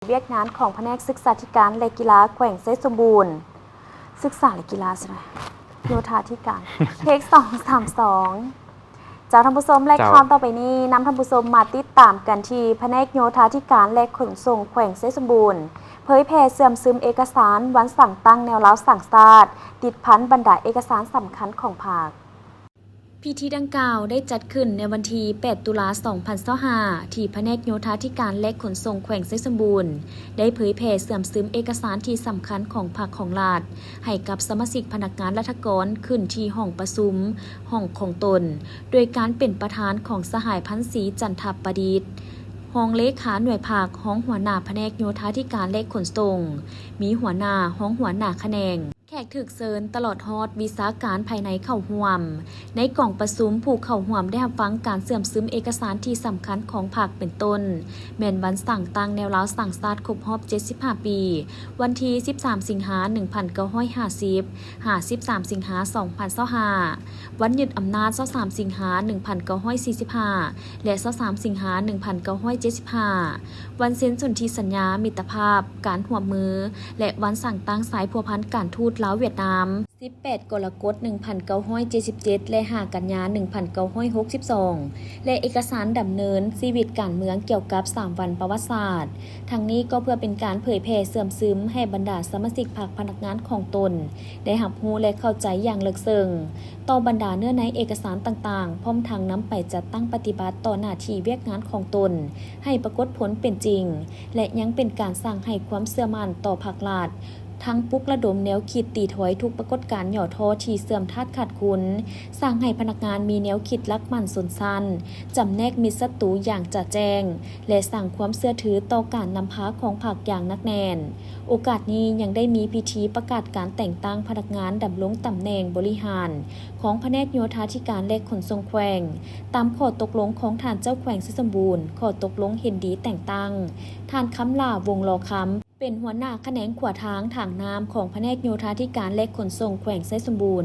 ວຽກງານຂອງພະແນກສຶກສາທິການ ແລະ ກິລາແຂວງໄຊສົມບູນ ສຶກສາ ແລະ ກິລາ ໃຊ່ໄໝ? ໂຍທາທິການ ເທກສອງສາມສອງ ເຈົ້າ ທ່ານຜູ້ຊົມ ແລະ ເຈົ້າ ຂ່າວຕໍ່ໄປນີ້ ນຳທ່ານຜູ້ຊົມມາຕິດຕາມກັນທີ່ພະແນກໂຍທາທິການ ແລະ ຂົນສົ່ງແຂວງໄຊສົມບູນ ເຜີຍແຜ່ເຊື່ອມຊຶມເອກະສານວັນສ້າງຕັ້ງແນວລາວສ້າງຊາດ ຕິດພັນບັນດາເອກະສານສຳຄັນຂອງພັກ. ພິທີດັ່ງກ່າວໄດ້ຈັດຂຶ້ນໃນວັນທີແປດ ຕຸລາ ສອງພັນຊາວຫ້າ ທີ່ພະແນກໂຍທາທິການ ແລະ ຂົນສົ່ງແຂວງໄຊສົມບູນ ໄດ້ເຜີຍແຜ່ເຊື່ອມຊຶມເອກະສານທີ່ສຳຄັນຂອງພັກຂອງລັດ ໃຫ້ກັບສະມາຊິກພະນັກງານລັດຖະກອນ ຂຶ້ນທີ່ຫ້ອງປະຊຸມ ຫ້ອງຂອງຕົນ ໂດຍການເປັນປະທານຂອງສະຫາຍ ພັນສີ ຈັນທະປະດິດ ຮອງເລຂາໜ່ວຍພັກ, ຮອງຫົວໜ້າພະແນກໂຍທາທິການ ແລະ ຂົນສົ່ງ, ມີຫົວໜ້າ, ຮອງຫົວໜ້າຂະແໜງ, ແຂກຖືກເຊີນ ຕະຫຼອດຮອດວິຊາການພາຍໃນເຂົ້າຮ່ວມ. ໃນກອງປະຊຸມ, ຜູ້ເຂົ້າຮ່ວມໄດ້ຮັບຟັງການເຊື່ອມຊຶມເອກະສານທີ່ສຳຄັນຂອງພັກ ເປັນຕົ້ນ ແມ່ນວັນສ້າງຕັ້ງແນວລາວສ້າງຊາດຄົບຮອບເຈັດສິບຫ້າປີ, ວັນທີສິບສາມ ສິງຫາ ໜຶ່ງພັນເກົ້າຮ້ອຍຫ້າສິບ ຫາ ສິບສາມ ສິງຫາ ສອງພັນຊາວຫ້າ, ວັນຍຶດອຳນາດ ຊາວສາມ ສິງຫາ ໜຶ່ງພັນເກົ້າຮ້ອຍສີ່ສິບຫ້າ ແລະ ຊາວສາມ ສິງຫາ ໜຶ່ງພັນເກົ້າຮ້ອຍເຈັດສິບຫ້າ, ວັນເຊັນສົນທິສັນຍາມິດຕະພາບ, ການຮ່ວມມື ແລະ ວັນສ້າງຕັ້ງສາຍພົວພັນການທູດລາວຫວຽດນາມ, ສິບແປດ ກໍລະກົດ ໜຶ່ງພັນເກົ້າຮ້ອຍເຈັດສິບເຈັດ ແລະ ຫ້າ ກັນຍາ ໜຶ່ງພັນເກົ້າຮ້ອຍຫົກສິບສອງ ແລະ ເອກະສານດຳເນີນຊີວິດການເມືອງກ່ຽວກັບສາມວັນປະຫວັດສາດ. ທັງນີ້ກໍເພື່ອເປັນການເຜີຍແຜ່ເຊື່ອມຊຶມໃຫ້ບັນດາສະມາຊິກພັກພະນັກງານຂອງຕົນ ໄດ້ຮັບຮູ້ ແລະ ເຂົ້າໃຈຢ່າງເລິກເຊິ່ງຕໍ່ບັນດາເນື້ອໃນເອກະສານຕ່າງໆ, ພ້ອມທັງນຳໄປຈັດຕັ້ງປະຕິບັດຕໍ່ໜ້າທີ່ວຽກງານຂອງຕົນ ໃຫ້ປາກົດຜົນເປັນຈິງ ແລະ ຍັງເປັນການສ້າງໃຫ້ຄວາມເຊື່ອໝັ້ນຕໍ່ພັກລັດ, ທັງປຸກລະດົມແນວຄິດຕີຖອຍທຸກປາກົດການຫຍໍ້ທໍ້ທີ່ເຊື່ອມທາດຂາດຄຸນ, ສ້າງໃຫ້ພະນັກງານມີແນວຄິດຫຼັກໝັ້ນຊົນຊັ້ນ, ຈຳແນກມິດສັດຕູຢ່າງຈະແຈ້ງ ແລະ ສ້າງຄວາມເຊື່ອຖືຕໍ່ການນຳພາຂອງພັກຢ່າງໜັກແໜ້ນ. ໂອກາດນີ້ຍັງໄດ້ມີພິທີປະກາດການແຕ່ງຕັ້ງພະນັກງານດຳລົງຕຳແໜ່ງບໍລິຫານຂອງພະແນກໂຍທາທິການ ແລະ ຂົນສົ່ງແຂວງ ຕາມຂໍ້ຕົກລົງຂອງທ່ານເຈົ້າແຂວງໄຊສົມບູນ, ຂໍ້ຕົກລົງເຫັນດີແຕ່ງຕັ້ງທ່ານ ຄຳຫຼ້າ ວົງລໍຄຳ ເປັນຫົວໜ້າຂະແໜງຂົວທາງທາງນ້ຳຂອງພະແນກໂຍທາທິການ ແລະ ຂົນສົ່ງແຂວງໄຊສົມບູນ.